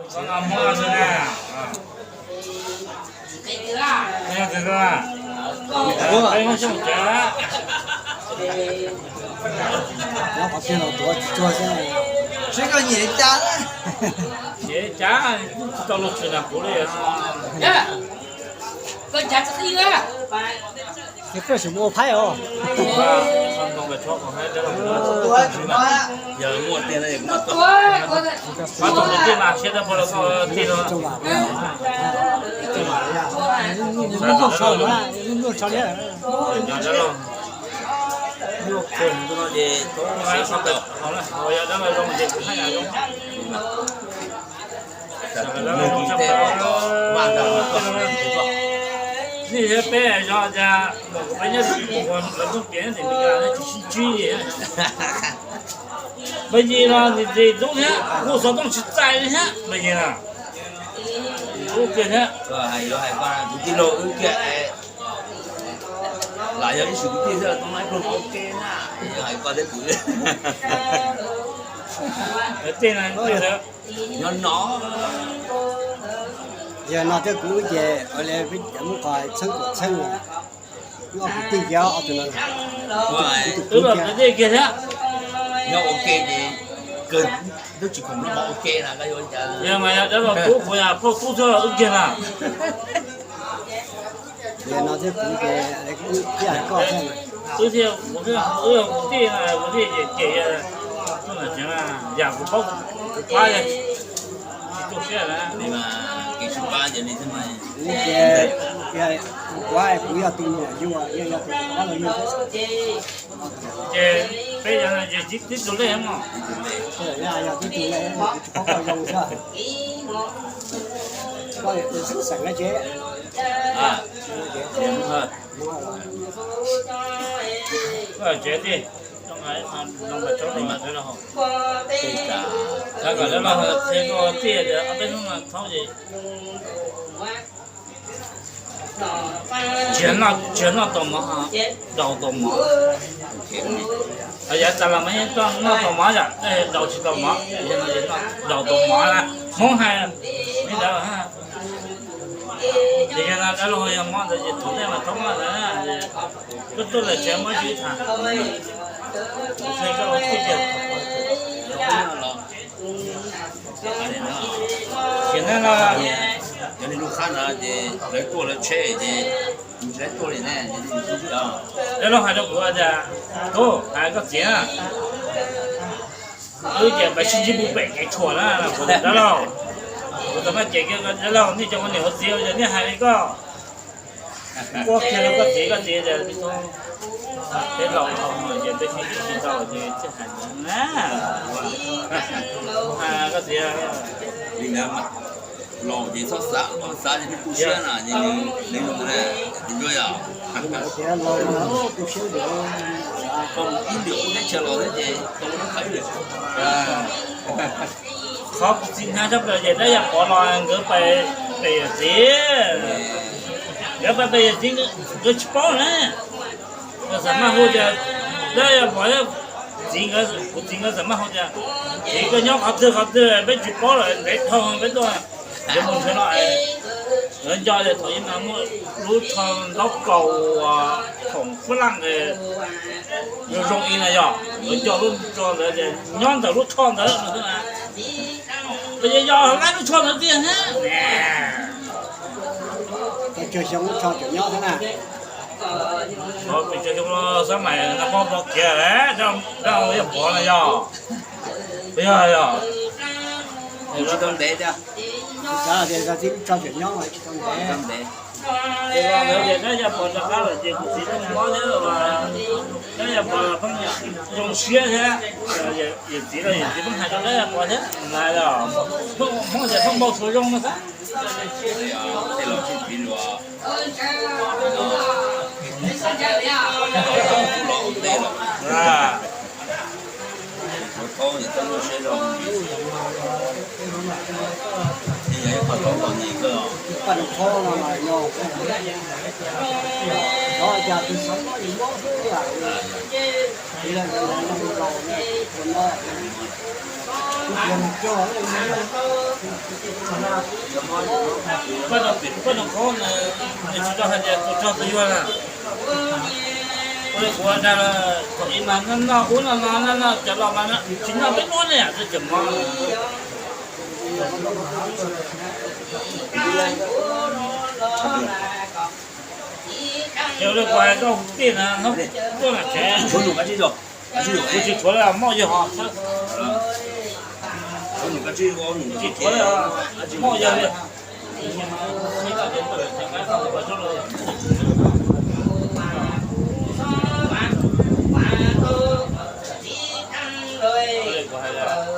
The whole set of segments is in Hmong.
Nyob qhov twg los tuav tsis tsuag xwb. Sib koj nyiam cas, nyiam cas tsis tau luag tshwm nram kuv li. Koj cas tsis qhib a? Ces koj sim ua phaib os. Nej thiab peb zov cas peb nyob tsis pum lawv tuaj piav tias Meskas tsis sib ntsib li. Peb yig los ntxim ntxim hlub thiab, kuj xov tooj tsis txais li thiab peb yig na. Hlub kiag thiab. Kuv tij laug wb kiag, lam yog ib tug kwv tij xwb, tau ib pluag ua ke na, yog hais koj thiab kuv. Tej no, nyob no, yog no thiab kuv ces ua li peb cov Hmoob qhov txheeb kuv txheeb, ob kwv tij kiag, ob tug no, kwv tij kiag thiab. Nyob ua ke ces kawg twb tsis khoom no ua ke na, koj yuav cas? Yog mas yog dab laug tub kuv yog phauj tub xwb wb kiag na. Yog no thiab kuv ces wb thiaj hais koj thiab. Wb thiaj, wb yog kuv tij na, kuv tij ces ces yam kuv paub, kuv pab yog tsis tu siab na. Kev sib pab ces li thiab mas. Kuv ces, kuv, kuv yog tus me nyuam yug, yog tus dab laug yug. Ces peb yog no ces tib tug lej mog. Yog tib tug lej, kuv tsis paub koj zoo xwb. Koj xeem na ces. Tsev tij, zoo nqa tsob no, txhais kom lawv los qhia rau tij tias ob peb hnub no thaub ces tsis yog noj tau mov, daus tau mov. Yav tas los mas yeej noj tau mov yom, daus tsis tau mov, daus tau mov na. Hmoob hais li ntawd. Ces yog no dab laug yog mob ntawd ces thaum ntej mas thaub mob ntawd, koj tuaj lawm tsev muab ib tham, qhia koj ua tij tias. Ces no, cov niag lub qab no ces lawv tuaj lawv tsheb ces nws tsis tuaj li ne, ces nws xwb xwb os. Dab laug hais rau kuv tias, tub, hais koj txiv na, wb ces pais sib ntsib puag pem kev tshuam na, kuv tias dab laug, kuv tau maj ces kiag dab laug, nej cov ua niam ua txiv yog nej hais li koj, quaj kiag rau koj txiv, koj txiv tias peb laus dhau ces peb sib ntsib tsis tau ces txij hais na, koj txiv. Li ntawd mas laus ces txhob xav, txhob xav ces peb tu siab na, ces nws zoo na, tus ntsuab yog. Koj mus ib lwm ub teb chaws los thiab ces tau lub qhov ib lwm. Qhov kuv txiv hnyav tshaj plaws ces dab Yaj Pov los nkawd pais pem yawm txiv, nkawd pais pem yawm txiv nkawd tsis paub na. Nkawd xam maj hu tias dab Yaj Pov, txiv nkawd, kuv txiv nkawd xam maj hu tias, txiv koj nyob qhov twg qhov twg peb tsis paub lawm, ntev dhau peb tuaj, yuav mus nrhiav los. Nkawd nco tias thaum ub mas muaj lub tsho ntaub kaus khoom fab laj zoo zoo ib na yog, nkawd nco lub tsho ntawd ces nyob ntawm lub tsho ntawd no xwb na. Yog laib lub tsho ntawd tiag thiab. Pes tsawg xyoo lub tsho tseem nyob thiab na? Pes tsawg xyoo los xab maim no poob poob kiag, dab Yaj Pov no yog, yog, yog. Tsis tau ntev tiag. Xav tias tib lub tsho tseem nyob mas tsis tau ntev. Ces los ntawd ces dab Yaj Pov rov qab lawm ces kuv txiv pheej mob thiab, dab Yaj Pov pheej zoo siab thiab. Yawm txiv los yawm txiv pheej hais rau dab Yaj Pov thiab, Hmoob ces pheej npau suav zoo no xwb. Tej laus sib txiv luag, los ua ntej los. Ua Thaub yog thaub noj siab zoo, yog ib qho thaub txom nyem kawg. Koj zoo qhov tsis tau hais tias tus tsog tus yuag na. Ua li kuv dag los thaum ub mas noj noj ub no no no no cov los mas tsis noj peb hnub ne, txog cov mov. Ces ua li kuv hais koj tij na, tuaj lam tsev. Kuv tsis tshuav li, moj yawg ho. Tsis tshuav li, moj yawg li.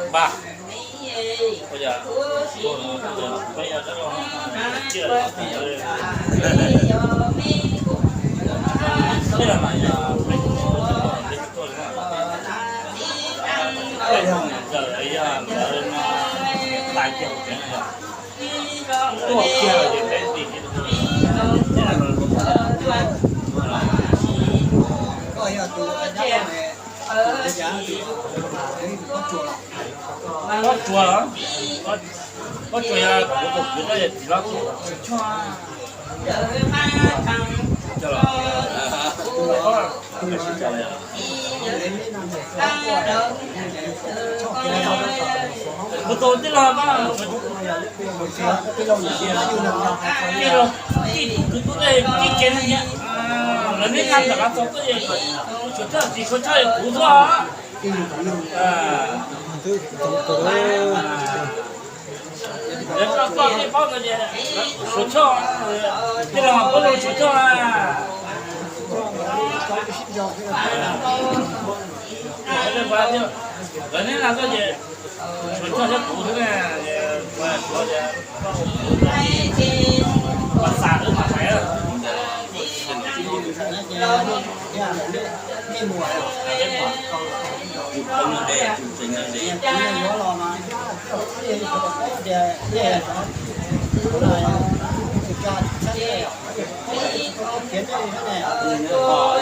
Npaj. Pob tsuas, pob tsuas yog kuv tus kwv na, yog txiv hlob txiv choj. Kuv tus tij laug, tij laug, tij kwv tub tej tib kev na, lawv neb nab ntawm qab txog tuaj, suav choj tsis suav choj kuv tuaj. Suav choj, tij laug puab lug suav choj. Lawv neb nab tuaj ces suav choj thiab kuv xwb na, suav xav wb mam hais.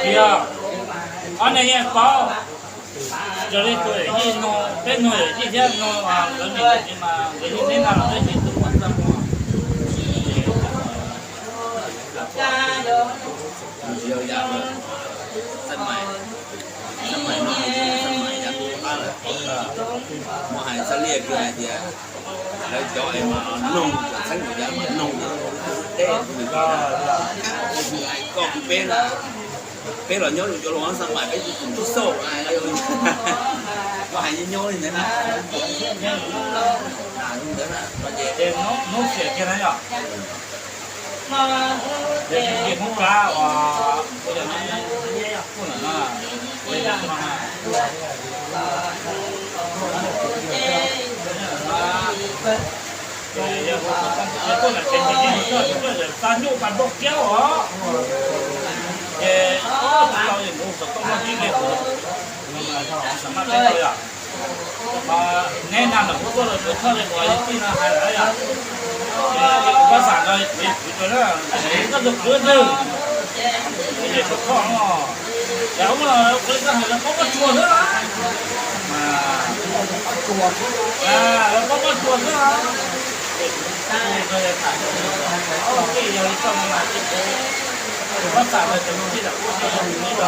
Tiag, ob neeg yeej paub, raws li tus yawm yij no, peb nug yawm yij thiab no, lawv neb na los peb tsis tus muaj txaj muag. Muab hais txhaj liaj kws hais tias lawv cov es mas noog, txheeb yav mas noog, deb, koj kuv peb na, peb los nyob rau cov lus xab mais peb tsis tus tib xauj, koj hais nyob nyob li ntawd na, ntawd na, hnub xiam kiag na yom. Ces Hmoob Plab uas kuv yog kuj na, ces yog kuv tuaj na ces ces yeej txaj nyuj pas npauj kiab os. Ces tsis tau es kuv xav tau noj tib li kuv xav maj teb tau yom. Neb nag ntawm kuv tuaj los suav choj li kuv tij no hais lawm yom. Ces kuv pab xam no kuv yog kwv tsuas na, koj tus kwv twg? Ces suav choj no, yog ub los kuv li koj hais lawv paub pob tsuas xwb. Lawv paub pob tsuas xwb. Ces kuv tij no yog tham, tij yog li koj no mas tij, kuv pab xam no cov tij tam kuj tij yog kuv tij los,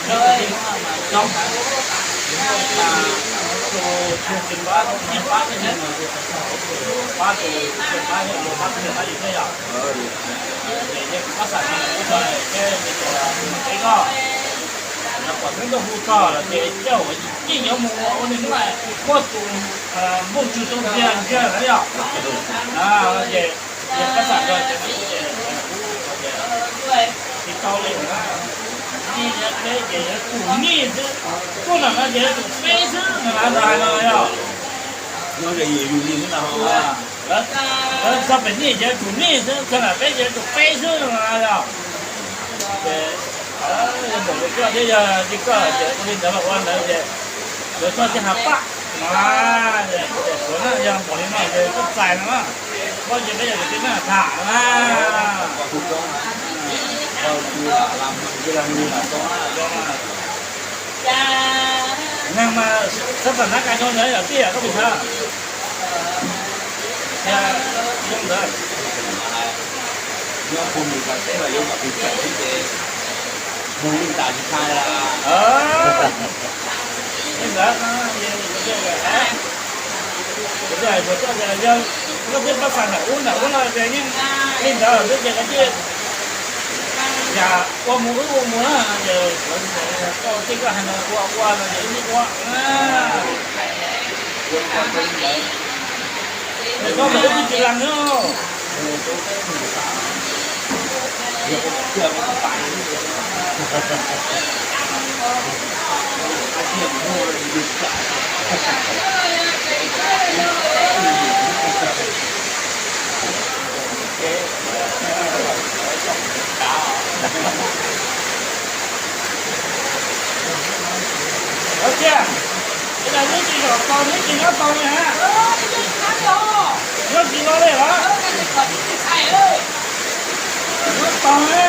nyob kuv tij mas coob, mas tus tsis pab tij pab tij ne, pab tus tsis pab yog tus pab tij pab yus thiab yom. Ces yog kuv pab xam no kuv tij, peb koj, pom xeeb tuaj hu txog los ces coj ua yeej yuav mus ua li hnub muaj tus nplooj tswv tau ntxias ntxias lawm yom. Ces yog pab xam no ces tsis tau li na, nej peb ces yuav tsum nij xwb, tuaj ntawm no ces yuav tsum peb xwb no na, hais no yog. Lawv txog pem nij ces yuav tsum nij xwb, txog ntawm peb ces yuav tsum peb xwb no na yog. Ces yog npaum li koj thiab yog li koj ces ua li ntawd los ua ntawd ces Yuav txog tiaj hav paj no, suav na, yog npaum li no ces koj txais no na. Koj ces peb yog cov tij neej tham na. Neeg mas sab pam nab ka nyob ntawd yog tij koj pis tshab. Nyob ntawd. Nyob puag mus txog teb mas yuav kom pis tseem xwb ces mus li tas tsis tshai la. Li ntawd, kuv thiaj hais rau koj tias yog koj twb pab xav ntawm ub ntawm ub no ces yeej li ntawd xwb ces koj thiaj yam ua mus wb ua mus na, ces koj tij koj hais no ua ua no ces wb ua na. Ces koj mus wb tsis lees na. Ua ciaj, ib yam neb tsis zaum tau neb tsis nyob tau li hab. Nyob tsis lo li los? Nyob tau na.